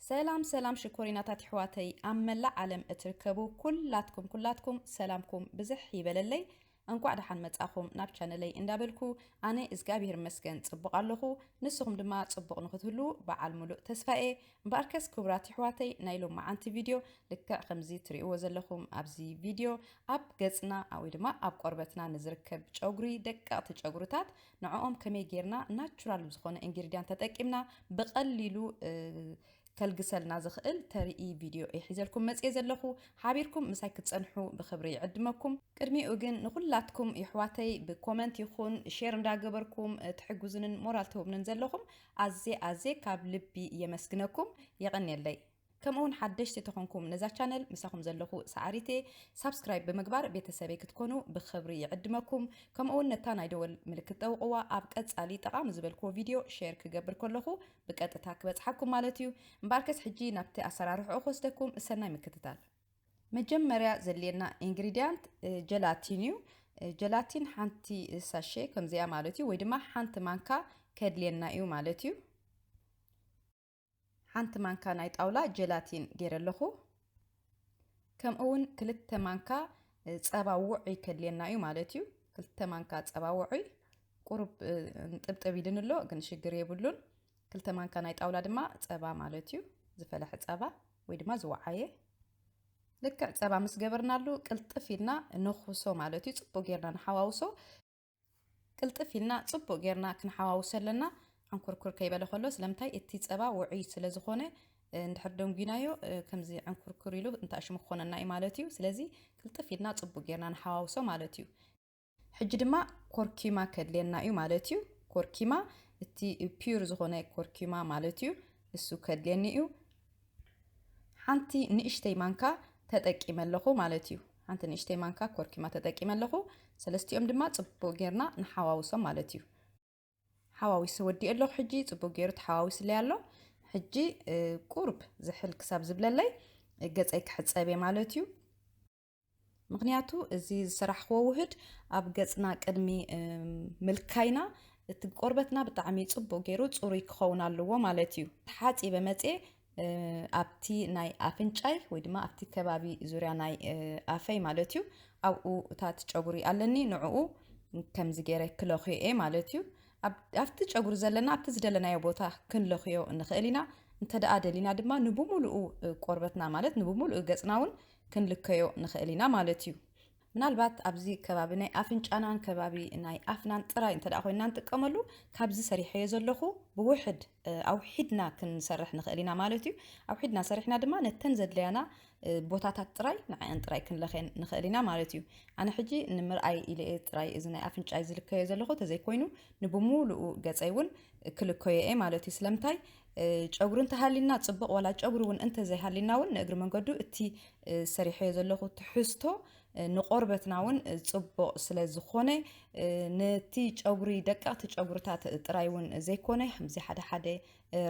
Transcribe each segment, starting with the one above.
ሰላም ሰላም ሽኮሪናታት ኣሕዋተይ ኣብ መላእ ዓለም እትርከቡ ኩላትኩም ኩላትኩም ሰላምኩም ብዝሕ ይበለለይ። እንኳዕ ደሓን መጻኹም ናብ ቻነለይ እንዳበልኩ፣ ኣነ እግዚኣብሔር ይመስገን ጽቡቕ ኣለኹ። ንስኹም ድማ ጽቡቕ ንኽትህሉ በዓል ሙሉእ ተስፋ እየ። እምበኣርከስ ክቡራት ኣሕዋተይ፣ ናይ ሎማዓንቲ ቪድዮ ልክዕ ከምዚ ትርእይዎ ዘለኹም ኣብዚ ቪድዮ ኣብ ገጽና ወይ ድማ ኣብ ቆርበትና ንዝርከብ ጨጉሪ፣ ደቀቕቲ ጨጉርታት፣ ንዕኦም ከመይ ጌርና ናቹራል ዝኾነ ኢንግሪድያንት ተጠቂምና ብቐሊሉ ከልግሰልና ዝኽእል ተርኢ ቪድዮ እየ ሒዘልኩም መጽየ ዘለኹ። ሓቢርኩም ምሳይ ክትጸንሑ ብኽብሪ ይዕድመኩም። ቅድሚኡ ግን ንኹላትኩም የሕዋተይ ብኮመንት ይኹን ሼር እንዳገበርኩም ትሕግዙንን ሞራል ትህቡንን ዘለኹም ኣዜ ኣዜ ካብ ልቢ የመስግነኩም። የቐንየለይ። ከምኡውን ሓደሽቲ ተኾንኩም ነዛ ቻነል ምሳኹም ዘለኹ ሰዓሪቴ ሳብስክራይብ ብምግባር ቤተሰበይ ክትኮኑ ብኽብሪ ይዕድመኩም። ከምኡውን ነታ ናይ ደወል ምልክት ጠውቕዋ፣ ኣብ ቀጻሊ ጠቓሚ ዝበልክዎ ቪድዮ ሼር ክገብር ከለኹ ብቀጥታ ክበጽሓኩም ማለት እዩ። እምበኣርከስ ሕጂ ናብቲ ኣሰራርሕኡ ክወስደኩም፣ እሰናይ ምክትታል። መጀመርያ ዘድልየና ኢንግሪድያንት ጀላቲን እዩ። ጀላቲን ሓንቲ ሳሼ ከምዚኣ ማለት እዩ፣ ወይ ድማ ሓንቲ ማንካ ከድልየና እዩ ማለት እዩ። ሓንቲ ማንካ ናይ ጣውላ ጀላቲን ገይረ ኣለኹ። ከምኡ እውን ክልተ ማንካ ጸባ ውዑይ ከድልየና እዩ ማለት እዩ። ክልተ ማንካ ጸባ ውዑይ፣ ቁሩብ ጥብጥብ ኢልን ኣሎ ግን ሽግር የብሉን። ክልተ ማንካ ናይ ጣውላ ድማ ጸባ ማለት እዩ፣ ዝፈለሐ ጸባ ወይ ድማ ዝወዓየ። ልክዕ ጸባ ምስ ገበርናሉ ቅልጥፍ ኢልና ንኹሶ ማለት እዩ። ጽቡቕ ጌርና ንሓዋውሶ። ቅልጥፍ ኢልና ጽቡቕ ጌርና ክንሓዋውሶ ኣለና። ዕንኩርኩር ከይበለ ከሎ፣ ስለምንታይ እቲ ጸባ ውዑይ ስለ ዝኾነ፣ እንድሕር ደንጒናዮ ከምዚ ዕንኩርኩር ኢሉ እንተኣሽሙ ክኾነና እዩ ማለት እዩ። ስለዚ ቅልጥፍ ኢልና ጽቡቕ ጌርና ንሓዋውሶ ማለት እዩ። ሕጂ ድማ ኮርኪማ ከድልየና እዩ ማለት እዩ። ኮርኪማ፣ እቲ ፒዩር ዝኾነ ኮርኪማ ማለት እዩ። እሱ ከድልየኒ እዩ። ሓንቲ ንእሽተይ ማንካ ተጠቂመ ኣለኹ ማለት እዩ። ሓንቲ ንእሽተይ ማንካ ኮርኪማ ተጠቂመ ኣለኹ። ሰለስቲኦም ድማ ጽቡቕ ጌርና ንሓዋውሶም ማለት እዩ። ሓዋዊሰ ወዲኤ ኣለኹ። ሕጂ ጽቡቕ ጌሩ ተሓዋዊስለይ ኣሎ። ሕጂ ቁርብ ዝሕል ክሳብ ዝብለለይ ገጸይ ክሕጸብ እየ ማለት እዩ። ምኽንያቱ እዚ ዝሰራሕክዎ ውህድ ኣብ ገጽና ቅድሚ ምልካይና እቲ ቆርበትና ብጣዕሚ ጽቡቕ ጌሩ ጽሩይ ክኸውን ኣለዎ ማለት እዩ። ተሓጺበ መጽየ ኣብቲ ናይ ኣፍንጫይ ወይ ድማ ኣብቲ ከባቢ ዙርያ ናይ ኣፈይ ማለት እዩ፣ ኣብኡ እታት ጨጉሪ ኣለኒ፣ ንዕኡ ከምዚ ገይረ ክለኽዮ እየ ማለት እዩ። ኣብቲ ጨጉሪ ዘለና ኣብቲ ዝደለናዮ ቦታ ክንለኽዮ ንኽእል ኢና። እንተ ደኣ ደሊና ድማ ንብሙሉኡ ቆርበትና ማለት ንብሙሉኡ ገጽና እውን ክንልከዮ ንኽእል ኢና ማለት እዩ። ምናልባት ኣብዚ ከባቢ ናይ ኣፍንጫናን ከባቢ ናይ ኣፍናን ጥራይ እንተ ደኣ ኮይንና ንጥቀመሉ፣ ካብዚ ሰሪሐዮ ዘለኹ ብውሕድ ኣውሒድና ክንሰርሕ ንኽእል ኢና ማለት እዩ። ኣውሒድና ሰሪሕና ድማ ነተን ዘድለያና ቦታታት ጥራይ ንዕአን ጥራይ ክንለኽየን ንኽእል ኢና ማለት እዩ። ኣነ ሕጂ ንምርኣይ ኢለ እየ ጥራይ እዚ ናይ ኣፍንጫይ ዝልከዮ ዘለኹ፣ ተዘይኮይኑ ንብሙሉኡ ገጸይ እውን ክልከዮ እየ ማለት እዩ። ስለምንታይ ጨጉሪ እንተሃሊና ጽቡቕ፣ ዋላ ጨጉሪ እውን እንተዘይሃሊና እውን ንእግሪ መንገዱ እቲ ሰሪሐዮ ዘለኹ ትሕዝቶ ንቆርበትና እውን ጽቡቕ ስለ ዝኾነ፣ ነቲ ጨጉሪ፣ ደቀቕቲ ጨጉርታት ጥራይ እውን ዘይኮነ፣ ከምዚ ሓደ ሓደ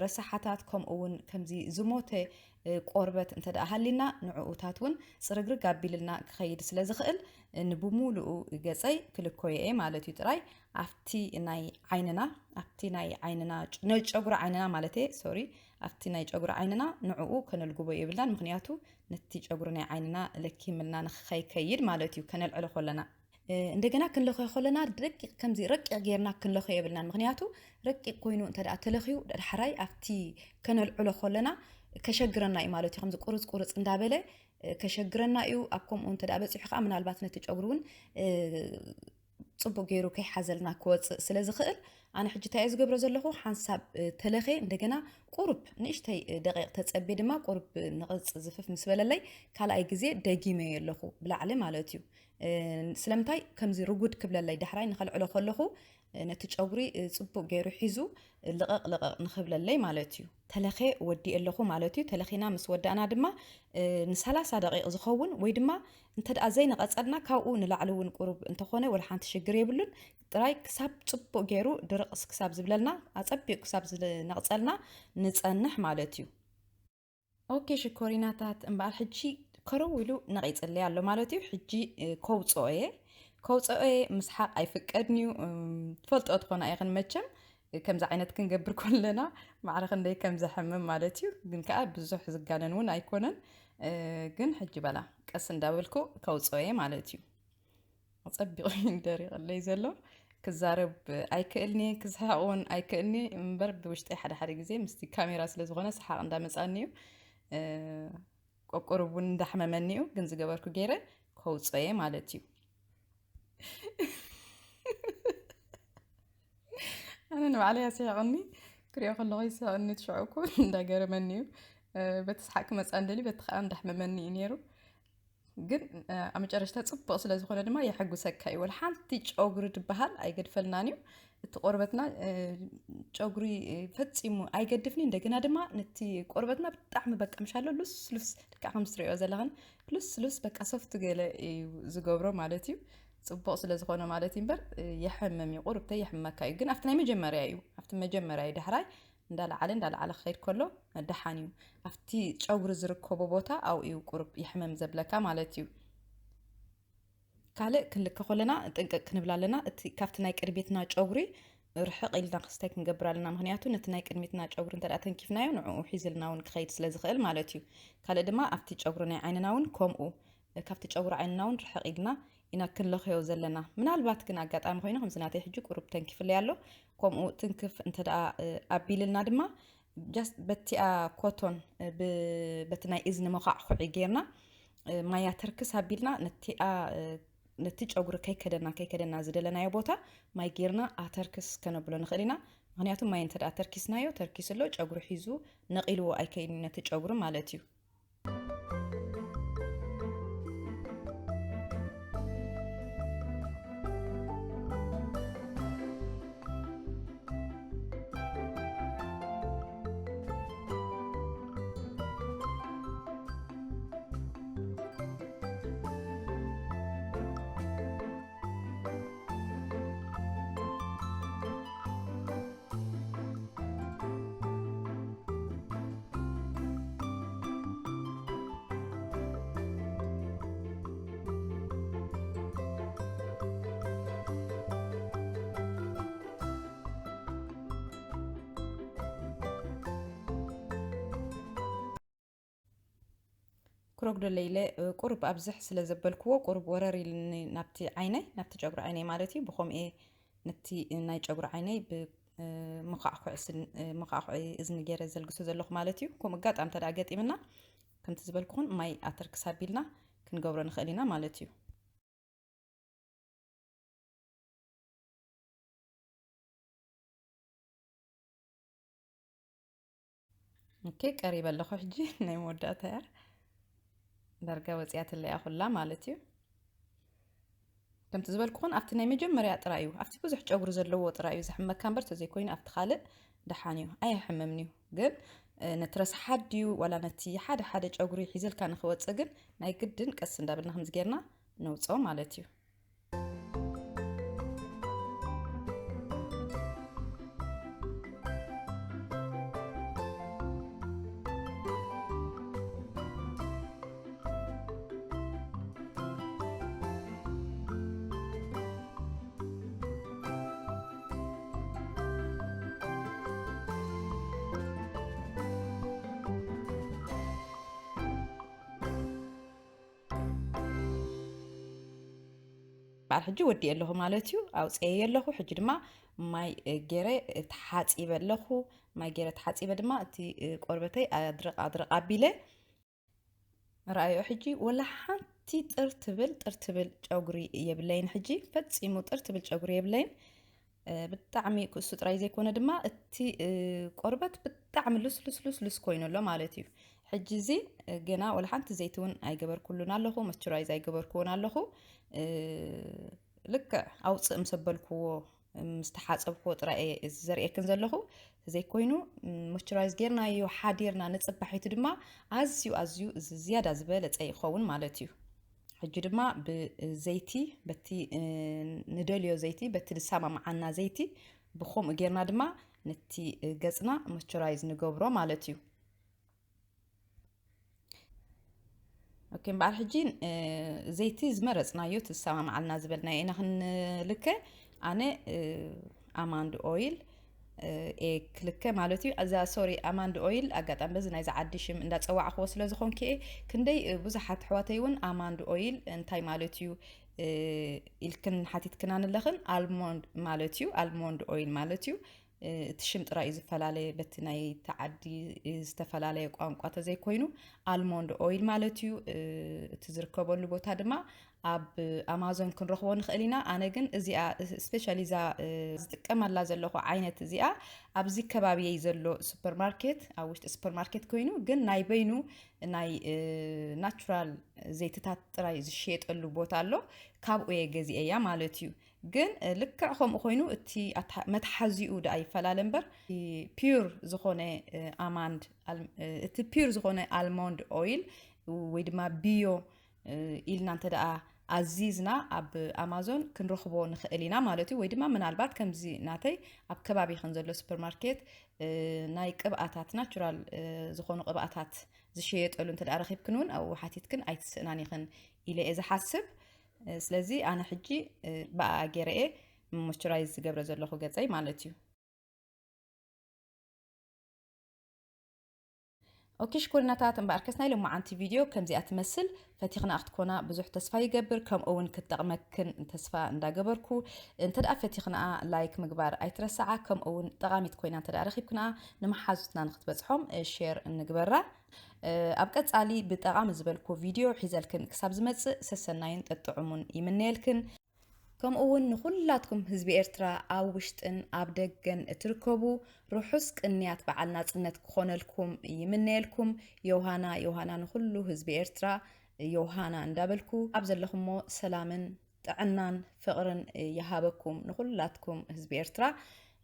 ረሳሓታት፣ ከምኡ እውን ከምዚ ዝሞተ ቆርበት እንተ ደኣ ሃሊና፣ ንዕኡታት እውን ጽርግርግ ኣቢልልና ክኸይድ ስለ ዝኽእል፣ ንብሙሉኡ ገጸይ ክልኮዮ እየ ማለት እዩ። ጥራይ ኣብቲ ናይ ዓይንና፣ ኣብቲ ናይ ዓይንና፣ ናይ ጨጉሪ ዓይንና ማለት እየ፣ ሶሪ፣ ኣብቲ ናይ ጨጉሪ ዓይንና ንዕኡ ከነልግቦ የብልናን። ምኽንያቱ ነቲ ጨጉሪ ናይ ዓይንና ለኪምልና ንኸይከይድ ማለት እዩ፣ ከነልዕሎ ከለና። እንደገና ክንለኽዮ ከለና ደቂቕ፣ ከምዚ ረቂቕ ጌርና ክንለኽዮ የብልናን። ምኽንያቱ ረቂቕ ኮይኑ እንተ ደኣ ተለኽዩ፣ ዳሕራይ ኣብቲ ከነልዕሎ ከለና ከሸግረና እዩ ማለት እዩ። ከምዚ ቁርጽ ቁርጽ እንዳበለ ከሸግረና እዩ። ኣብ ከምኡ እንተ ደኣ በጺሑ ከኣ ምናልባት ነቲ ጨጉሪ እውን ጽቡቕ ገይሩ ከይሓዘልና ክወጽእ ስለ ዝኽእል፣ ኣነ ሕጂ እንታይ እየ ዝገብሮ ዘለኹ? ሓንሳብ ተለኸ እንደገና ቁሩብ ንእሽተይ ደቂቕ ተጸቤ ድማ ቁሩብ ንቕጽ ዝፍፍ ምስ በለለይ ካልኣይ ግዜ ደጊመዮ ኣለኹ ብላዕሊ ማለት እዩ። ስለምንታይ ከምዚ ርጉድ ክብለለይ ዳሕራይ ንኸልዕሎ ከለኹ ነቲ ጨጉሪ ጽቡቕ ገይሩ ሒዙ ልቕቕ ልቕቕ ንኽብለለይ ማለት እዩ። ተለኸ ወዲእ ኣለኹ ማለት እዩ። ተለኺና ምስ ወዳእና ድማ ንሰላሳ ደቂቕ ዝኸውን ወይ ድማ እንተ ደኣ ዘይነቐጸልና ካብኡ ንላዕሊ እውን ቁሩብ እንተኾነ ወላ ሓንቲ ሽግር የብሉን። ጥራይ ክሳብ ጽቡቕ ገይሩ ድርቕስ ክሳብ ዝብለልና፣ ኣጸቢቑ ክሳብ ዝነቕጸልና ንጸንሕ ማለት እዩ። ኦኬ ሽኮሪናታት፣ እምበኣር ሕጂ ከረው ኢሉ ነቒጽለይ ኣሎ ማለት እዩ። ሕጂ ከውጽኦ እየ። ከውጽኦ እየ፣ ምስሓቕ ኣይፍቀድን እዩ። ትፈልጦ ትኾና ኢኽን መቸም። ከምዚ ዓይነት ክንገብር ከለና ማዕረ ክንደይ ከም ዘሕምም ማለት እዩ። ግን ከኣ ብዙሕ ዝጋነን እውን ኣይኮነን። እ፣ ግን ሕጂ በላ ቀስ እንዳበልኩ ከውፅኦ እየ ማለት እዩ። ጸቢቑ እዩ ደሪቕለይ ዘሎ። ክዛረብ ኣይክእልኒ፣ ክስሕቕ እውን ኣይክእልኒ እምበር ብውሽጠይ ሓደ ሓደ ግዜ ምስቲ ካሜራ ስለ ዝኾነ ሰሓቕ እንዳመጻኒ እዩ። እ፣ ቆቆርብ እውን እንዳሕመመኒ እዩ፣ ግን ዝገበርኩ ገይረ ከውፅኦ እየ ማለት እዩ። ኣነ ንባዕለይ ኣስሒቕኒ፣ ክሪኦ ከለኹ ይስሕቕኒ፣ ትሽዑ እኮ እንዳገረመኒ እዩ። እ፣ በቲ ሰሓቕ ክመጽኣ እንደልዩ፣ በቲ ከኣ እንዳሕመመኒ እዩ ነይሩ። ግን፣ እ፣ ኣብ መጨረሽታ ጽቡቕ ስለ ዝኾነ ድማ የሐጉሰካ እዩ። ወላ ሓንቲ ጨጉሪ ዝበሃል ኣይገድፈልናን እዩ። እቲ ቆርበትና፣ እ፣ ጨጉሪ፣ እ፣ ፈጺሙ ኣይገድፍን እዩ። እንደገና ድማ ነቲ ቆርበትና ብጣዕሚ በቃ ምሻሎ ሉስሉስ፣ ልክዕ ከም ትሪኦ ዘለኽን ሉስሉስ በቃ ሶፍት ገለ እዩ ዝገብሮ ማለት እዩ። ጽቡቕ ስለ ዝኾነ ማለት እዩ እምበር፣ እ፣ የሕምም እዩ። ቁሩብ ተየሕምመካ እዩ። ግን ኣብቲ ናይ መጀመርያ እዩ። ኣብቲ መጀመርያ እዩ። ዳሕራይ እንዳለዓለ እንዳለዓለ ክኸይድ ከሎ ደሓን እዩ። ኣብቲ ጨጉሪ ዝርከቦ ቦታ ኣብኡ እዩ ቁሩብ የሕምም ዘብለካ ማለት እዩ። ካልእ ክንልከ ከለና ጥንቅቕ ክንብል ኣለና። እቲ ካብቲ ናይ ቅድሚትና ጨጉሪ ርሕቕ ኢልና ክስታይ ክንገብር ኣለና። ምኽንያቱ ነቲ ናይ ቅድሚትና ጨጉሪ እንተ ደኣ ተንኪፍናዮ ንዕኡ ሒዝልና እውን ክኸይድ ስለ ዝኽእል ማለት እዩ። ካልእ ድማ ኣብቲ ጨጉሪ ናይ ዓይንና እውን ከምኡ፣ ካብቲ ጨጉሪ ዓይንና እውን ርሕቕ ኢልና ኢና ክንለኽዮ ዘለና። ምናልባት ግን ኣጋጣሚ ኮይኑ ከምዚ ናተይ ሕጂ ቁሩብ ተንኪፍለይ ኣሎ። ከምኡ ትንክፍ እንተ ደኣ፣ እ፣ ኣቢልልና ድማ ጃስት በቲኣ ኮቶን፣ እ፣ ብ-፣ በቲ ናይ እዝኒ መዃዕኹዒ ጌርና፣ እ፣ ማያ ተርክስ ኣቢልና ነቲኣ፣ እ፣ ነቲ ጨጉሪ ከይከደና፣ ከይከደና ዝደለናዮ ቦታ ማይ ጌርና ኣተርክስ ከነብሎ ንኽእል ኢና። ምኽንያቱ ማይ እንተ ደኣ ተርኪስናዮ፣ ተርኪሱ ኣሎ ጨጉሪ ሒዙ ነቒልዎ ኣይከይድን ነቲ ጨጉሪ ማለት እዩ። ክረጉደለ ኢለ፣ እ፣ ቁሩብ ኣብዝሕ ስለ ዘበልክዎ፣ ቁሩብ ወረር ኢልኒ ናብቲ ዓይነይ፣ ናብቲ ጨጉሪ ዓይነይ ማለት እዩ። ብኸምኡ እየ ነቲ ናይ ጨጉሪ ዓይነይ ብ-፣ እ፣ መዃዕኩዒ ስን-፣ እ፣ መዃዕኩዒ እዝኒ ገይረ ዘልግሶ ዘለኹ ማለት እዩ። ከምኡ ኣጋጣሚ እንተ ደኣ ገጢምና፣ ከምቲ ዝበልኩኹን ማይ ኣተርክስ ኣቢልና ክንገብሮ ንኽእል ኢና ማለት እዩ። ኦኬ፣ ቀሪበ ኣለኹ ሕጂ። ናይ መወዳእታ እያ። ዳርጋ ወጺኣትለይ እያ ኩላ ማለት እዩ። ከምቲ ዝበልኩኹን ኣብቲ ናይ መጀመርያ ጥራይ እዩ፣ ኣብቲ ብዙሕ ጨጉሪ ዘለዎ ጥራይ እዩ ዘሕመካ እምበር፣ ተዘይኮይኑ ኣብቲ ካልእ ደሓን እዩ፣ ኣየሕምምን እዩ። ግን፣ እ፣ ነቲ ረስሓት ድዩ ዋላ ነቲ ሓደ ሓደ ጨጉሪ ሒዝልካ ንኽወጽእ ግን ናይ ግድን ቀስ እንዳበልና ከምዚ ጌርና ነውጽኦ ማለት እዩ። በዓል ሕጂ ወዲኤ ኣለኹ ማለት እዩ። ኣውፅኤ ኣለኹ። ሕጂ ድማ ማይ፣ እ፣ ገይረ፣ እ፣ ተሓፂበ ኣለኹ። ማይ ገይረ ተሓፂበ ድማ እቲ፣ እ፣ ቆርበተይ ኣድርቕ ኣድርቕ ኣቢለ። ረኣዮ ሕጂ ወላ ሓንቲ ጥር ትብል፣ ጥር ትብል ጨጉሪ የብለይን። ሕጂ ፈፂሙ ጥር ትብል ጨጉሪ የብለይን። እ፣ ብጣዕሚ ክእሱ ጥራይ ዘይኮነ ድማ እቲ፣ እ፣ ቆርበት ብጣዕሚ ልስሉስ ልስሉስ ኮይኑ ኣሎ ማለት እዩ። ሕጂ እዚ፣ እ፣ ገና ወላ ሓንቲ ዘይቲ እውን ኣይገበርኩሉን ኣለኹ፣ ሞይስቸራይዝ ኣይገበርኩዎን ኣለኹ። እ፣ ልክዕ ኣውፅእ ምስ ኣበልክዎ፣ ምስ ተሓፀብክዎ ጥራይ እየ እዚ ዘርእየክን ዘለኹ። ዘይኮይኑ፣ ም፣ ሞይስቸራይዝ ጌርናዮ ሓዲርና ንፅባሒቱ ድማ ኣዝዩ፣ ኣዝዩ እዚ ዝያዳ ዝበለፀ ይኸውን ማለት እዩ። ሕጂ ድማ ብዘይቲ፣ በቲ፣ እ፣ ንደልዮ ዘይቲ፣ በቲ ዝሰማምዓና ዘይቲ፣ ብኸምኡ ጌርና ድማ ነቲ፣ እ፣ ገጽና ሞይስቸራይዝ ንገብሮ ማለት እዩ። ኦኬ፣ እምበኣር ሕጂ፣ እ፣ ዘይቲ ዝመረጽናዮ፣ እቲ ዝሰማምዓልና ዝበልናዮ ኢና ክንልከ። ኣነ፣ እ፣ ኣማንድ ኦይል፣ ኤ ክልከ ማለት እዩ። እዛ ሶሪ ኣማንድ ኦይል ኣጋጣሚ በዚ ናይዚ ዓዲ ሽም እንዳፀዋዕኽዎ ስለ ዝኾንኩ እየ። ክንደይ ብዙሓት ኣሕዋተይ እውን ኣማንድ ኦይል እንታይ ማለት እዩ ኢልክን ሓቲትክና ንለኽን። ኣልሞንድ ማለት እዩ፣ ኣልሞንድ ኦይል ማለት እዩ። እቲ ሽም ጥራይ እዩ ዝፈላለየ፣ በቲ ናይ ተዓዲ ዝተፈላለየ ቋንቋ ተዘይኮይኑ ኣልሞንድ ኦይል ማለት እዩ። እቲ ዝርከበሉ ቦታ ድማ ኣብ ኣማዞን ክንረኽቦ ንኽእል ኢና። ኣነ ግን እዚኣ ስፔሻሊ እዛ ዝጥቀመላ ዘለኹ ዓይነት እዚኣ ኣብዚ ከባቢየይ ዘሎ ሱፐርማርኬት፣ ኣብ ውሽጢ ሱፐርማርኬት ኮይኑ ግን ናይ በይኑ ናይ ናቹራል ዘይትታት ጥራይ ዝሽየጠሉ ቦታ ኣሎ። ካብኡ እየ ገዚኤያ ማለት እዩ። ግን ልክዕ ከምኡ ኮይኑ እቲ መትሓዚኡ ደኣ ይፈላለ እምበር ፒር ዝኾነ ኣማንድ፣ እቲ ፒር ዝኾነ ኣልሞንድ ኦይል ወይ ድማ ቢዮ ኢልና እንተ ደኣ ኣዚዝና ኣብ ኣማዞን ክንረኽቦ ንኽእል ኢና ማለት እዩ። ወይ ድማ ምናልባት ከምዚ ናተይ ኣብ ከባቢኽን ዘሎ ሱፐርማርኬት ናይ ቅብኣታት፣ ናቹራል ዝኾኑ ቅብኣታት ዝሸየጠሉ እንተ ደኣ ረኺብክን እውን ኣብኡ ሓቲትክን ኣይትስእናን ኢኽን ኢለ እየ ዝሓስብ። ስለዚ ኣነ ሕጂ ብኣ ገይረ እየ ሞይስቸራይዝ ዝገብረ ዘለኹ ገፀይ ማለት እዩ። ኦኬ ሽኮሪናታት፣ እምበኣርከስ ናይ ሎማዓንቲ ቪድዮ ከምዚኣ ትመስል። ፈቲኽንኣ ክትኮና ብዙሕ ተስፋ ይገብር፣ ከምኡ እውን ክትጠቕመክን ተስፋ እንዳገበርኩ። እንተ ደኣ ፈቲኽንኣ ላይክ ምግባር ኣይትረስዓ፣ ከምኡ እውን ጠቓሚት ኮይና እንተ ደኣ ረኺብክንኣ ንመሓዙትና ንክትበጽሖም ሼር ንግበራ። ኣብ ቀጻሊ ብጠቓሚ ዝበልኩ ቪድዮ ሒዘልክን ክሳብ ዝመጽእ ሰሰናይን ጠጥዑሙን ይምነየልክን። ከምኡ እውን ንኹላትኩም ህዝቢ ኤርትራ ኣብ ውሽጥን ኣብ ደገን እትርከቡ ርሑስ ቅንያት በዓል ናጽነት ክኾነልኩም ይምነየልኩም። ዮሃና ዮሃና ንኹሉ ህዝቢ ኤርትራ ዮሃና እንዳበልኩ ኣብ ዘለኹሞ ሰላምን ጥዕናን ፍቕርን ይሃበኩም። ንኹላትኩም ህዝቢ ኤርትራ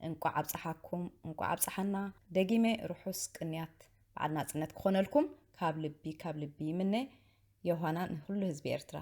እንቋዕ ኣብጽሓኩም፣ እንቋዕ ኣብጽሓና። ደጊመ ርሑስ ቅንያት በዓል ናጽነት ክኾነልኩም ካብ ልቢ ካብ ልቢ ይምነ። ዮሃና ንኹሉ ህዝቢ ኤርትራ።